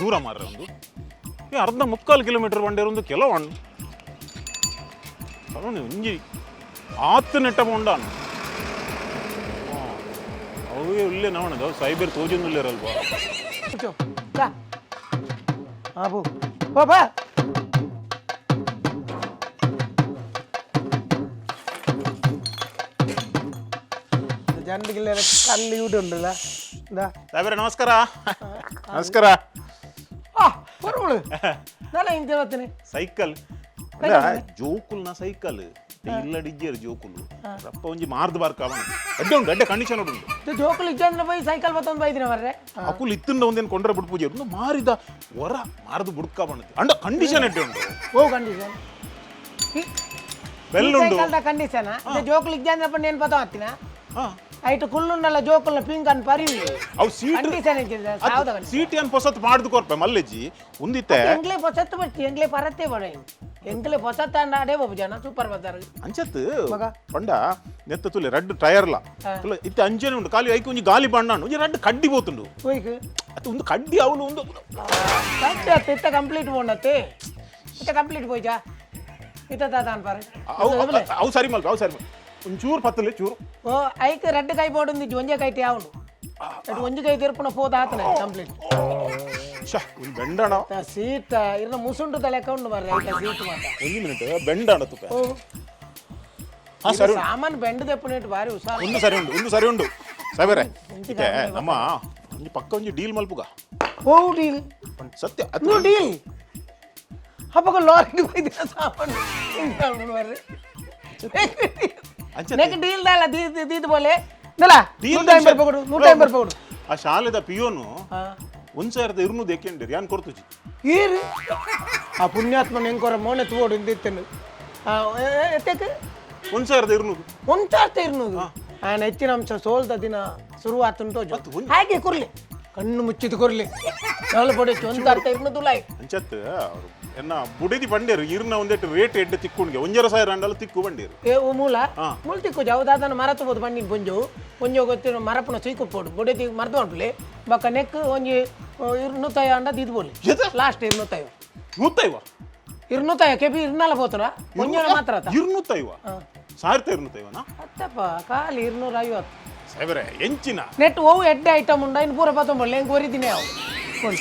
ದೂರ ಮಾರ್ರೆ ಒಂದು ಈ ಅರ್ಧ ಮುಕ್ಕಾಲು ಕಿಲೋಮೀಟರ್ ಬಂಡೇರು ಒಂದು ಕೆಲವು ಅವನು ಒಂಜಿ ಆತ್ ನೆಟ್ಟ ಪೋಂಡಾನು ಅವೇ ಇಲ್ಲೇ ನವಣದ ಸೈಬರ್ ತೋಜೊಂದುಲ್ಲೇರಲ್ವಾ. ಕೂಚೋ ಚಾ. ಹಾ ಬೋ ಬಾ ಬಾ. ಜನರಿಗೆಲ್ಲ ಕಲ್ಲು ಇವ್ಡು ಉಂಡಲ್ಲ ಇಂದಾ. ಸಾಹೇಬ್ರೆ, ನಮಸ್ಕಾರ ನಮಸ್ಕಾರ. ಆ ಬರೋಳು ನಾನು ಹಿಂಗೆ ಬರ್ತೀನಿ. ಸೈಕಲ್ ಅಲ್ಲ, ಜೋಕುಲ್ನ ಸೈಕಲ್ ಇಲ್ಲ ಡಿಜ್ಜೇರು ಜೋಕುಲು ರಪ್ಪ ಒಂಜಿ ಮಾರ್ದು ಬಾರ್ಕ ಅವನ ಅಡ್ಡೆ ಉಂಟು, ಅಡ್ಡೆ ಕಂಡೀಷನ್ ಉಂಟು. ಜೋಕುಲು ಇಜ್ಜಂದ್ರೆ ಪೋಯಿ ಸೈಕಲ್ ಬತ್ತೊಂದು ಬೈದಿನ ಮರ್ರೆ. ಅಕುಲು ಇತ್ತಿಂದ ಒಂದೇನು ಕೊಂಡ್ರೆ ಬಿಡ್ ಪೂಜೆ ಒಂದು ಮಾರಿದ ಹೊರ ಮಾರ್ದು ಬುಡ್ಕ ಬಣ್ಣದು ಅಂಡ ಕಂಡೀಷನ್ ಅಡ್ಡೆ ಉಂಟು. ಓ ಕಂಡೀಷನ್? ಬೆಲ್ ಉಂಡು. ಸೈಕಲ್ದ ಕಂಡೀಷನ್ ಜೋಕುಲು ಇಜ್ಜಂದ್ರೆ ಪಂಡ ಏನು ಪತ್ತ ಹತ್ತಿನ? ಹಾ. ಐಟ್ ಕುಲ್ಲುಂಡಲ್ಲ ಜೋಕುಲ್ನ ಪಿಂಕ್ ಅನ್ ಪರಿ. ಅವು ಸೀಟ್ ಕಂಡೀಷನ್ ಇದ್ದಿದೆ ಸಾವ್ದ ಕಂಡೀಷನ್. ಸೀಟ್ ಏನ್ ಪೊಸತ್ ಮಾಡ್ದು ಕೊರ್ಪೆ ಮಲ್ಲೆಜ್ಜಿ ಉಂದಿತ್ತೆ. ಎಂಗ್ಲೇ ಪೊಸತ್ತು ಬರ್ತಿ, ಎಂಗ್ಲೇ ಪರತ್ತೆ ಬಡ, ಎಂಗ್ಲೇ ಪೊಸತ್ತ ಅಂಡ ಅಡೇ ಬಾಬು ಜನ ಸೂಪರ್ ಬಜಾರ್. ಅಂಚತ್. ಮಗ. ಪಂಡ ನೆತ್ತ ತುಲೆ ರಡ್ಡು ಟೈರ್ಲ ತುಲೆ ಇತ್ತೆ ಅಂಚನೆ ಉಂಡು, ಖಾಲಿ ಐಕ್ ಒಂಜಿ ಗಾಲಿ ಬಣ್ಣ ಉಂಡು, ಒಂಜಿ ರಡ್ಡು ಕಡ್ಡಿ ಪೋತುಂಡು. ಹೋಯ್ಕ್. ಅತ್ತ ಒಂದು ಕಡ್ಡಿ ಅವಳು ಒಂದು. ಕಟ್ಟಿ ಅತ್ತ ಇತ್ತ ಕಂಪ್ಲೀಟ್ ಬೋಂಡತ್ತೆ, ಇತ್ತ ಕಂಪ್ಲೀಟ್ ಪೋಯ್ಚಾ ಇತ್ತ ತಾತ ಅನ್ಪಾರೆ. ಅವು ಅವು ಸರಿ ಮಲ್ಪ, ಅವು ಸರಿ ಮಲ್ಪ, ಒಂಚೂರು ಪತ್ತಲೆ ಚೂರು. ಓ ಐಕ್ ರಡ್ಡು ಕೈ ಬೋಡುಂದಿಜ್ಜಿ, ಒಂಜೇ ಕೈಟಿ ಆವುಂಡು. ಅಟ್ ಒಂಜಿ ಕೈ ತಿರ್ಪುನ ಪೋದ ಆತನ ಕಂಪ್ಲೀಟ್. ಶ ಒಂದು ಬೆಂಡಣ. ಸೀಟ್ ಇರ್ನ ಮುಸುಂಡು ತಲೆಕ ಉಂಡು ಬರ್ರೆ ಐತ ಸೀಟ್ ಮಾತ. ಒಂಜಿ ಮಿನಿಟ್ ಬೆಂಡಣ ತುಪ್ಪ. ಓ. ಹಾ ಸರಿ ಉಂಟು. ಸಾಮಾನು ಬೆಂಡು ದೆಪ್ಪುನೇಟ್ ಬಾರಿ ಹುಷಾರು. ಒಂದು ಸರಿ ಉಂಡು, ಒಂದು ಸರಿ ಉಂಡು ಸಾಹೇಬರೇ. ಇತ್ತೆ ನಮ್ಮ ಒಂಜಿ ಪಕ್ಕ ಒಂಜಿ ಡೀಲ್ ಮಲ್ಪುಗ. ಓ ಡೀಲ್? ಸತ್ಯ ಅದು. ನು ಡೀಲ್ ಅಪ್ಪಗ ಲಾರಿ ಹೋಯ್ದಿನ ಸಾಮಾನು ಇಂತ ಬರ್ರೆ. ಅಂಚೆ. ನೆಕ್ ಡೀಲ್ ದಾಲ ದೀದ್ ದೀದ್ ಬೋಲೆ ನಲ. ಡೀಲ್. 150 ರೂಪಾಯಿ ಕೊಡು, 150 ರೂಪಾಯಿ ಕೊಡು. ಆ ಶಾಲೆದ ಪಿಯೋನು ಹಾ. 1200 ಎಕ್ಕೆಂಡಿರಿ ಯಾನ್ ಕೊಡ್ತುಜಿ. ಈರು ಆ ಪುಣ್ಯಾತ್ಮ ನೆಂಕೊರ ಮೋನೆ ತೂವೋಡು ಇಂದಿತ್ತನು ಎತ್ತಕ್ಕೆ. 1200. 1200. ಆಯನ ಹೆಚ್ಚಿನ ಅಂಶ ಸೋಲ್ದ ದಿನ ಶುರುವಾತುಂಟು. ಮತ್ತು ಹಾಗೆ ಕುರ್ಲಿ ಕಣ್ಣು ಮುಚ್ಚಿದ ಕುರ್ಲಿ ಸೋಲು ಪೊಡಿ 1200 ತುಲಾಯಿ. ಅಂಚತ್ ಅವ್ರು ಎನ್ನ ಬುಡಿದಿ ಬಂಡೇರು ಇರ್ನ ಒಂದೆಟ್ಟು ರೇಟ್ ಎಡ್ಡೆ ತಿಕ್ಕುಣ್ಗೆ 1500 ಅಂಡಲ ತಿಕ್ಕು ಬಂಡೇರು. ಏ ಓ ಮೂಲ. ಹಾ. ಮೂಲ ತಿಕ್ಕು ಜಾವುದಾದನ ಮರತು ಬೋದು ಬಣ್ಣಿನ ಪೊಂಜು ಪೊಂಜು ಗೊತ್ತಿನ ಮರಪುನ ಸೀಕು ಪೋಡು ಬುಡಿದಿ ಮರ್ದು ಅನ್ಪುಲೆ ಬೊಕ್ಕ ನೆಕ್ ಒಂಜಿ ಇರ್ನೂತೈ ಅಂಡ ದೀದ್ ಬೋಲಿ. ಎದ? ಲಾಸ್ಟ್ ಇರ್ನೂತೈ. ನೂತೈವ. ಇರ್ನೂತೈ ಕೆಪಿ ಇರ್ನಲ ಪೋತುನ ಒಂಜೊನ ಮಾತ್ರ ಆತ. ಇರ್ನೂತೈವ ಸಾವಿರದ ಇರ್ನೂತೈವನಾ? ಅತ್ತಪ್ಪ ಖಾಲಿ 250. ಸಾಹೇಬ್ರೆ ಎಂಚಿನ. ನೆಟ್ ಓವು ಎಡ್ಡೆ ಐಟಮ್ ಉಂಡ ಇನ್ನು ಪೂರ ಪತ್ತೊಂಬಲ್ಲ ಹೆಂಗೆ ಒರಿದಿನಿ ಅವು ಕೊಡಿ.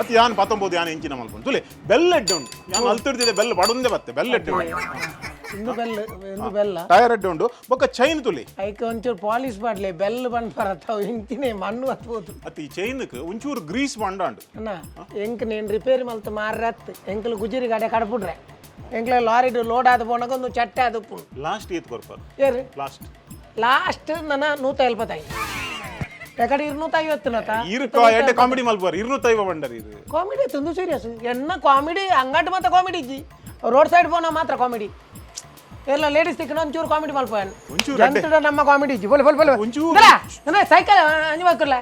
ಅತ್ ಯಾನ್ ಪತ್ತೊಂಬೋದು ಯಾನ್ ಎಂಚಿನ ಮಲ್ಪುಂಡು ತುಲೆ ಬೆಲ್ಲ ಎಡ್ಡೆ ಉಂಟು, ಯಾನ್ ಅಲ್ತಿಡ್ದಿದೆ ಬೆಲ್ಲ ಬಡೊಂದೇ ಬತ್ತೆ ಬೆಲ್ಲ ಎಡ್ಡೆ ಉಂಟು. ಇಂದು ಬೆಲ್ಲ ಇಂದು ಬೆಲ್ಲ. ಟೈರ್ ಎಡ್ಡೆ ಉಂಡು ಬೊಕ್ಕ ಚೈನ್ ತುಲೆ. ಐಕ್ ಒಂಚೂರು ಪಾಲಿಶ್ ಮಾಡ್ಲಿ ಬೆಲ್ಲ ಬಂದ್ ಬರತ್ತಾವ ಇಂತಿನೇ ಮಣ್ಣು ಹತ್ಬೋದು. ಅತ್ ಈ ಚೈನ್ಕ್ ಒಂಚೂರು ಗ್ರೀಸ್ ಬಂಡಾಂಡು. ಅಣ್ಣ ಎಂಕ್ ನೀನು ರಿಪೇರಿ ಮಲ್ತು ಮಾರ್ರತ್ ಎಂಕ್ಲು ಗುಜಿರಿ ಗಾಡೆ ಕಡಪುಡ್ರೆ ಎಂಕ್ಲ ಲಾರಿಡು ಲೋಡ್ ಆದ ಪೋನಾಗ ಒಂದು ಚಟ್ಟೆ ಆದ ಉಪ್ಪುಂಡು. ಲಾಸ್ಟ್ ಏತ್ ಕೊರ್ಪಾರು? ಏರು? ಲಾಸ್ಟ್. ಲಾಸ್ಟ್ ನನ್ನ 175 ಎಕಡೆ 250 ನತ. ಇರು ಎಡ್ಡೆ ಕಾಮಿಡಿ ಮಲ್ಪಾರು ಇರ್ನೂತೈವ ಬಂಡರ್ ಇದು. ಕಾಮಿಡಿ ತಂದು ಸೀರಿಯಸ್ ಎನ್ನ ಕಾಮಿಡಿ ಅಂಗಟ್ ಮಾತ್ರ ಕಾಮಿಡಿ ಇಜ್ಜಿ, ರೋಡ್ ಸೈಡ್ ಪೋನ ಮಾತ್ರ ಕಾಮಿಡಿ ಎಲ್ಲ ಲೇಡೀಸ್ ತಿಕ್ಕನ ಒಂಚೂರು ಕಾಮಿಡಿ ಮಲ್ಪೋಯನ್. ಒಂಚೂರು. ಜಂತುಡ ನಮ್ಮ ಕಾಮಿಡಿ ಇಜ್ಜಿ ಬೋಲೆ ಬೋಲೆ ಬೋಲೆ. ಒಂಚೂರು. ಸೈಕಲ್ ಅಂಜು ಬಾಕುಲ್ಲ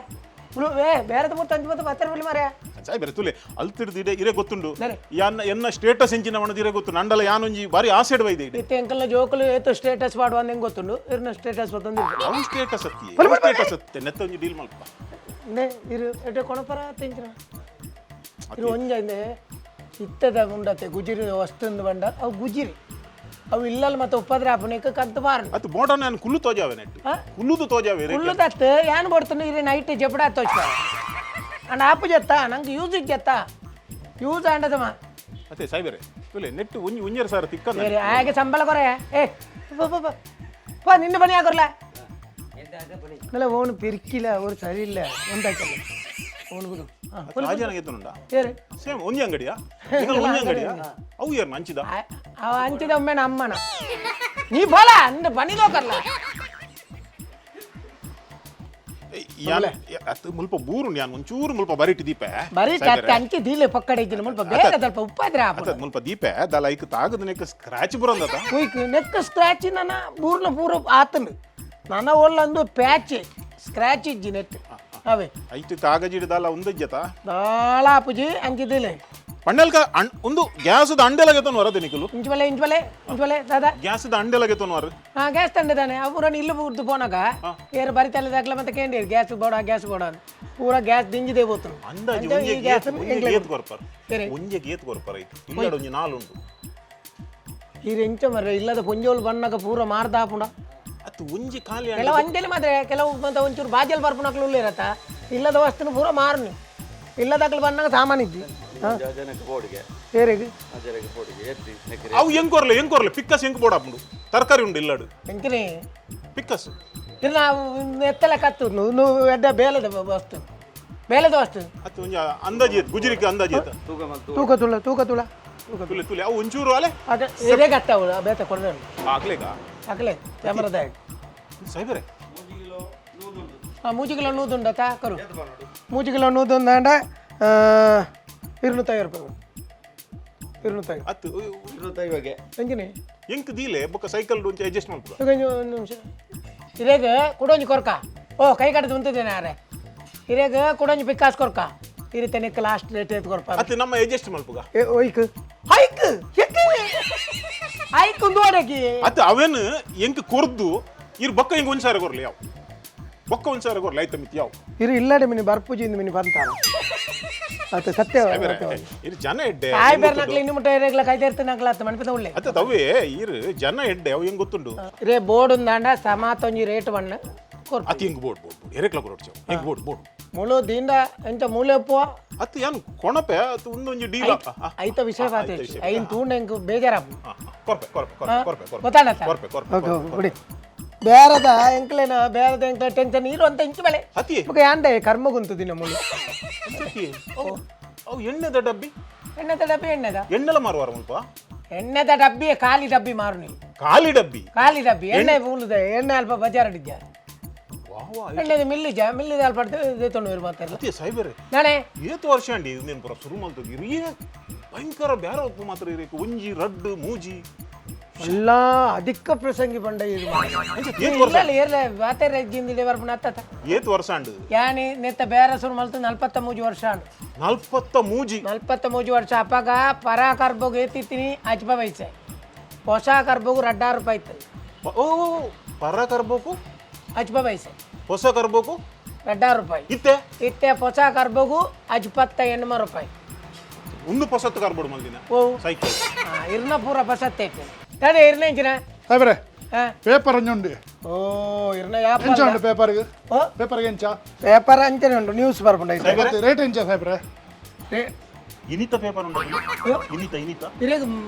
ಏ ಬೇರೆ ಮೂರ್ತ ಅಂಜು ಬತ್ತ ಬತ್ತರ ಬಲ್ಲಿ ಮಾರ್ಯ. ಸಾಯ್ಬರೆ ತುಲೆ ಅಲ್ತಿಡ್ದು ಇಡೆ ಇರೆ ಗೊತ್ತುಂಡು. ನರೆ. ಯಾನ್ ಎನ್ನ ಸ್ಟೇಟಸ್ ಎಂಚಿನ ಮಣದು ಇರೆ ಗೊತ್ತು ನಂಡಲ ಯಾನೊಂಜಿ ಬಾರಿ ಆಸೆಡ್ ಬೈದೆ ಇಡೆ. ಇತ್ತೆ ಎಂಕಲ್ನ ಜೋಕುಲು ಏತು ಸ್ಟೇಟಸ್ ಪಾಡುವ ಹೆಂಗೆ ಗೊತ್ತುಂಡು ಇರ್ನ ಸ್ಟೇಟಸ್ ಬತ್ತೊಂದು. ಅವು ಸ್ಟೇಟಸ್ ಅತ್ತಿ ಸ್ಟೇಟಸ್ ಅತ್ತೆ ನೆತ್ತ ಒಂಜಿ ಡೀಲ್ ಮಲ್ಪ. ನೆ ಇರು ಎಟೆ ಕೊಣಪರ ತಿಂಚಿನ ಇರು ಒಂಜಂದೆ ಇತ್ತದ ಉಂಡತೆ ಗುಜಿರಿ ವಸ್ತುಂದು ಬಂಡ ಅವು ಗುಜಿರಿ ಅವು ಇಲ್ಲಲ್ಲ ಮತ್ತೆ ಉಪ್ಪದ್ರೆ ಆಪುನೇಕ ಕದ್ದು ಮಾರನು. ಅತ್ತು ಬೋಡ ನಾನು ಕುಲ್ಲು ತೋಜಾವೆ ನೆಟ್ಟು. ಆ? ಕುಲ್ಲುದು ತೋಜಾವೆ ರೇಖೆ. ಕುಲ್ಲು ತತ್ತು ಯಾನ್ ಬಡ್ತಾನೆ ಇರೆ ನೈಟ್ ಜಪಡ ತೋಚ ಅಂಡ್ ಆಪು ಜತ್ತ ನಂಗೆ ಯೂಸ್ ಜತ್ತ ಯೂಸ್ ಆಂಡದಮ್ಮ. ಅತ್ತೆ ಸಾಯ್ಬರೆ ತುಲೆ ನೆಟ್ಟು ಒಂಜಿ ಒಂಜರ ಸಾವಿರ ತಿಕ್ಕಂದ. ಬೇರೆ ಹಾಗೆ ಸಂಬಳ ಕೊರೆ ಏ ಪೋ ಪೋ ಪೋ. ಪೋ ನಿನ್ನ பணி ஆகுறல நல்ல ஓனு பெருக்கில ஒரு சரியில்லை உண்டாக்கல ஓனுக்கு ರಾಜನ ಗೆತ್ತನುಂಡ. ಏರು? ಸೇಮ್ ಒಂಜಿ ಅಂಗಡಿಯಾ ನಿಗಲ್ ಒಂಜಿ ಅಂಗಡಿಯಾ ಅವು ಏರ್ನ ಹಂಚಿದ. ಅವ ಹಂಚಿದ ಒಮ್ಮೆ ಅಮ್ಮನ ನೀ ಬೋಲ ನಿನ್ನ ಪಣಿ ದೋಕರ್ಲ. ಯಾನ್ ಅತ್ತು ಮುಲ್ಪ ಬೂರು ಯಾನ್ ಒಂಚೂರು ಮುಲ್ಪ ಬರಿಟಿ ದೀಪೆ. ಬರೀ ಕತ್ತೆ ಅಂಚಿ ದೀಲೆ ಪಕ್ಕಡೆ ಇದ್ದಿಲ್ಲ ಮುಲ್ಪ ಬೇಗ ಸ್ವಲ್ಪ ಉಪ್ಪಾದ್ರೆ ಆಪುಂಡು. ಅತ್ತ ಮುಲ್ಪ ದೀಪೆ ದಲ ಐಕ್ ತಾಗದ ನೆಕ್ ಸ್ಕ್ರಾಚ್ ಬರೋಂದತ. ಕುಯ್ಕ್ ನೆಕ್ ಸ್ಕ್ರಾಚ್ ನನ್ನ ಬೂರ್ನ ಪೂರ ಆತನು ನನ್ನ ಒಲ್ಲೊಂದು ಪ್ಯಾಚ್ ಸ್ಕ್ರಾಚ್ ಇಜ್ಜಿ ನೆಟ್ ಅವೇ. ಐತು ಕಾಗಜಿಡ ದಲ ಉಂದಜ್ಜತ. ದಾಳ ಆಪುಜಿ ಅಂಚಿದಿಲೆ. ಪಂಡಲ್ಕ ಒಂದು ಗ್ಯಾಸದ ಅಂಡೆಲಗೆ ವರದೆ ನಿಕುಲು. ಇಂಚುವಲೆ ಇಂಚುವಲೆ ಇಂಚುವಲೆ ದಾದಾ? ಗ್ಯಾಸದ ಅಂಡೆಲಗೆ ವರ. ಹಾ, ಗ್ಯಾಸ್ ತಂಡಿದ್ದಾನೆ. ಅವು ಇಲ್ಲು ಬಿಡ್ದು ಪೋನಾಗ ಏರು ಬರಿ ತಲೆದಾಗ್ಲ ಮತ್ತೆ ಕೇಂದ್ರ ಗ್ಯಾಸ್ ಬೋಡ, ಗ್ಯಾಸ್ ಬೋಡ ಅಂತ ಪೂರ ಗ್ಯಾಸ್ ದಿಂಜಿದೆ ಬೋತು. ಅಂದಾಜು ಅಂಚ ಒಂಜೆ ಈ ಗ್ಯಾಸ್ ಒಂಜೆ ಏತ್ ಕೊರ್ಪರ್? ಸರಿ. ಒಂಜೆ ಏತ್ ಕೊರ್ಪರ್ ಐಕ್? ಇಲ್ಲಡ ಒಂಜಿ ನಾಲ್ ಉಂಡು. ಈ ಎಂಚ ಮರ್ರೆ, ಇಲ್ಲದ ಪೊಂಜೋಲು ಬಣ್ಣಗ ಪೂರ ಮಾರ್ದಾಪುಂಡ. ಅತ್ತು ಒಂಜಿ ಖಾಲಿ ಕೆಲವು ಅಂಜಲಿ ಮಾತ್ರ, ಕೆಲವು ಮತ್ತೆ ಒಂಚೂರು ಬಾಜಲ್ ಬರ್ಪುನಕ್ಲು ಉಳ್ಳೇರತ್ತ. ಇಲ್ಲದ ವಸ್ತುನು ಪೂರ ಮಾರುನಿ. ಇಲ್ಲದಾಗ್ಲು ಬಣ್ಣಗ ಸಾಮಾನು ಇದ್ದಿ. ಜನಕ್ಕೆ ಬೋರ್ಡ್ಗೆ. ಬೇರೆಗೆ. ಜನಕ್ಕೆ ಬೋರ್ಡ್ಗೆ ಎತ್ತಿ ನೆಕ್ಕರೆ. ಅವು ಹೆಂಗ್ ಕೊರ್ಲೆ, ಹೆಂಗ್ ಕೊರ್ಲೆ? ಪಿಕ್ಕಸ್ ಹೆಂಗ್ ಬೋಡ ಆಪುಂಡು? ತರಕಾರಿ ಉಂಡು ಇಲ್ಲಡು. ಎಂಕನೆ? ಪಿಕ್ಕಸ್. ಇಲ್ಲ, ಎತ್ತಲ ಕತ್ತು ನು ಎಡ್ಡ ಬೇಲದ ವಸ್ತು, ಬೇಲದ ವಸ್ತು. ಅತ್ತು ಒಂಜಿ ಅಂದಾಜಿ ಏತ್ ಗುಜಿರಿಕೆ? ಅಂದಾಜಿ ಏತ? ತೂಕ ಮಲ್ತು. ತೂಕ ತುಳ, ತೂಕ ತುಳ, ತೂಕ. ತುಲೆ ತುಲೆ, ಅವು ಒಂಚೂರು ಅಲೆ. ಅದೇ ಇದೇ ಗತ್ತವು ಬೇತ ಕೊಡದೆ. ಆಗ್ಲೇಗ. ಹಾಕಲೆ ಕ್ಯಾಮ್ರಾದ. ಸಾಯ್ಬರೆ. ಹಾಂ, ಮೂಜಿ ಕಿಲೋ ನೂದುಂಡ ತಾ ಕರು. ಮೂಜಿ ಕಿಲೋ ನೂದುಂದಾಂಡ 250 ರೂಪಾಯಿ, 250. ಅತ್ತು. 25ಗೆ. ಎಂಜಿನಿ? ಎಂಕ್ ದೀಲೆ ಬೊಕ್ಕ ಸೈಕಲ್ ಒಂಚಿ ಅಡ್ಜಸ್ಟ್ ಮಲ್ಪುಗ. ಈಗ ಒಂದು ನಿಮಿಷ, ಇರೇಗ ಕುಡೊಂಜಿ ಕೊರ್ಕ. ಓ ಕೈ ಕಟ್ಟದು ಉಂತಿದ್ದೇನೆ ಅರೆ. ಇರೇಗ ಕುಡೊಂಜಿ ಪಿಕ್ಕಾಸ್ ಕೊರ್ಕ. ಈ ರೀತಿ ನಿಕ್ಕ ಲಾಸ್ಟ್ ರೇಟ್ ಏತ್ ಕೊರ್ಪ? ಅತ್ತು ನಮ್ಮ ಅಡ್ಜಸ್ಟ್ ಮಲ್ಪುಗ. ಏ ಒಯ್ಕ್ ಹೈಕ್ ಎಕ್ ಹೈಕ್ ಒಂದು ಅಡಗಿ. ಅತ್ತು ಅವೇನು ಎಂಕ್ ಕೊರ್ದು ಇರ್ ಬೊಕ್ಕ ಹಿಂಗ್ ಒಂದ್ ಸಾವಿರ ಕೊರ್ಲಿ ಯಾವ, ಬೊಕ್ಕ ಒಂದ್ ಸಾವಿರ ಕೊರ್ಲಿ ಆಯ್ತ ಮಿತಿ ಯಾವ. ಇರು, ಇಲ್ಲಡೆ ಮಿನಿ ಬರ್ಪೂಜಿಂದ ಮಿನಿ ಬಂತಾರ ಅತ್ತ ಸತ್ಯ. ಇರ್ ಜನ ಎಡ್ಡೆ. ಕಾಯಿ ಬೇರೆ ನಕ್ಲಿ ಇನ್ನು ಮುಟ್ಟ ಇರೇಗ್ಲ ಕೈ ತೇರ್ತ ನಕ್ಲ ಅತ್ತ ಮನ್ಪಿದ ಉಳ್ಳೆ. ಅತ್ತ ತವೇ ಇರ್ ಜನ ಎಡ್ಡೆ, ಅವು ಹೆಂಗ್ ಗೊತ್ತುಂಡು. ರೇ ಬೋರ್ಡ್ ఉంದಾಂಡ ಸಮಾತೊಂಜಿ ರೇಟ್ ಬಣ್ಣ ಕೊರ್ಪ. ಅತಿ ಹೆಂಗ್ board board board ಎರೆಕ್ಲ ಕೊರೊಡ್ಚು ಹೆಂಗ್ ಬೋರ್ಡ್ ಬೋರ್ಡ್. ಮುಳು ದಿಂದ ಎಂಚ ಮೂಲೆ ಒಪ್ಪುವ. ಅತ್ತು ಯಾನು ಕೊಣಪೆ ಅತ್ತು ಒಂದೊಂಜಿ ಡೀಲ್. ಐತ ವಿಷಯ ಬಾತೆ ಐನ್ ತೂಂಡ ಎಂಕ್ ಬೇಜಾರಪ್ಪ. ಕೊರ್ಪೆ ಕೊರ್ಪೆ ಕೊರ್ಪೆ ಕೊರ್ಪೆ ಕೊರ್ಪೆ. ಗೊತ್ತಾಡತ್ತ? ಕೊರ್ಪೆ ಕೊರ್ಪೆ. ಓಕೆ ಓಕೆ, ಬಿಡಿ. ಬೇರದ ಎಂಕ್ಲೇನ ಬೇರದ ಎಂಕ್ಲೆ ಟೆನ್ಷನ್ ಇರು ಅಂತ ಇಂಚು ಬೆಳೆ. ಅತಿ. ಬೊಕ ಯಾಂಡೆ ಕರ್ಮ ಗುಂತು ದಿನ ಮುಳು. ಅಂಚತಿ ಅವು ಎಣ್ಣೆದ ಡಬ್ಬಿ. ಎಣ್ಣೆದ ಡಬ್ಬಿ, ಎಣ್ಣೆದ. ಎಣ್ಣೆಲ ಮಾರುವಾರ ಮುಲ್ಪ? ಎಣ್ಣೆದ ಡಬ್ಬಿ, ಖಾಲಿ ಡಬ್ಬಿ ಮಾರು ನೀವು. ಖಾಲಿ ಡಬ್ಬಿ. ಖಾಲಿ ಡಬ್ಬಿ. ಎಣ್ಣೆ ಮೂಲದ ಎಣ್ಣೆ ಅಲ್ಪ ಬಜಾರ್ ಇದ್ಯಾ? ವಾ ವಾ. ಎಣ್ಣೆದ ಮಿಲ್ಲಿಜ, ಮಿಲ್ಲಿದ ಅಲ್ಪ ತೊಂಡು ಮಾತಾಡಲ್ಲ. ಅತಿ ಸಾಯ್ಬರೆ. ನಾಳೆ. ಏತು ವರ್ಷ ಅಂಡಿ ಇಂದೇನು ಪೂರ ಶುರು ಮಲ್ತದ್ದು. ಇರಿಯೇ ಭಯಂಕರ ಬ್ಯಾರ ಒಪ್ಪು ಮಾತ್ರ ಇರೇಕು ಒಂಜಿ ರಡ್ಡು ಮೂಜಿ. ಎಲ್ಲ ಅಧಿಕ ಪ್ರಸಂಗಿ ಬಂಡ ಇದು. ಅಂಚ ಏತ್ ವರ್ಷ? ಇಲ್ಲ ಏರ್ಲೆ ಬಾತೆ ಜಿಂದಿಡೆ ಬರ್ಪುನ ಅತ್ತ. ಏತ್ ವರ್ಷ ಅಂಡು? ಯಾನಿ ನೆತ್ತ ಬೇರೆ ಸುರು ಮಲ್ತು 43 ವರ್ಷ ಅಂಡು. ನಲ್ಪತ್ತ ಮೂಜಿ. 43 ವರ್ಷ. ಅಪ್ಪಾಗ ಪರ ಕರ್ಬೋಗು ಏತಿತ್ತೀನಿ ಅಜ್ಪ ಪೈಸೆ, ಹೊಸ ಕರ್ಬೋಗು 2 ರೂಪಾಯಿ ಇತ್ತು. ಓ ಪರ ಕರ್ಬೋಕು? ಅಜ್ಪ ಪೈಸೆ. ಹೊಸ ಕರ್ಬೋಕು? 2 ರೂಪಾಯಿ. ಇತ್ತೆ? ಇತ್ತೆ ಹೊಸ ಕರ್ಬೋಗು ಅಜ್ಪತ್ತ ಎಣ್ಮ ರೂಪಾಯಿ. ಒಂದು ಪೊಸತ್ತು ಕರ್ಬೋಡು ಮಲ್ದಿನ. ಓ. ಸೈಕಲ್. ಇರ್ನ ಪೂರ ಪಸತ್ತೈತೆ ತಡೆ ಇರ್ನ ಇಂಚಿನ. ಸಾಹೇಬ್ರೆ. ಹಾ. ಪೇಪರ್ ಒಂಜಿ ಉಂಡು. ಓ ಇರ್ನ ಯಾಪ? ಎಂಚ ಉಂಡು ಪೇಪರ್ಗೆ? ಓ. ಪೇಪರ್ಗೆ ಎಂಚ? ಪೇಪರ್ ಅಂಚನೆ ಉಂಟು, ನ್ಯೂಸ್ ಬರ್ಪುಂಡು ಐತೆ. ಮತ್ತೆ ರೇಟ್ ಎಂಚ ಸಾಹೇಬ್ರೆ? ಇನಿತ ಪೇಪರ್ ಉಂಟು, ಇನಿತ ಇನಿತ. ಇರೇಗ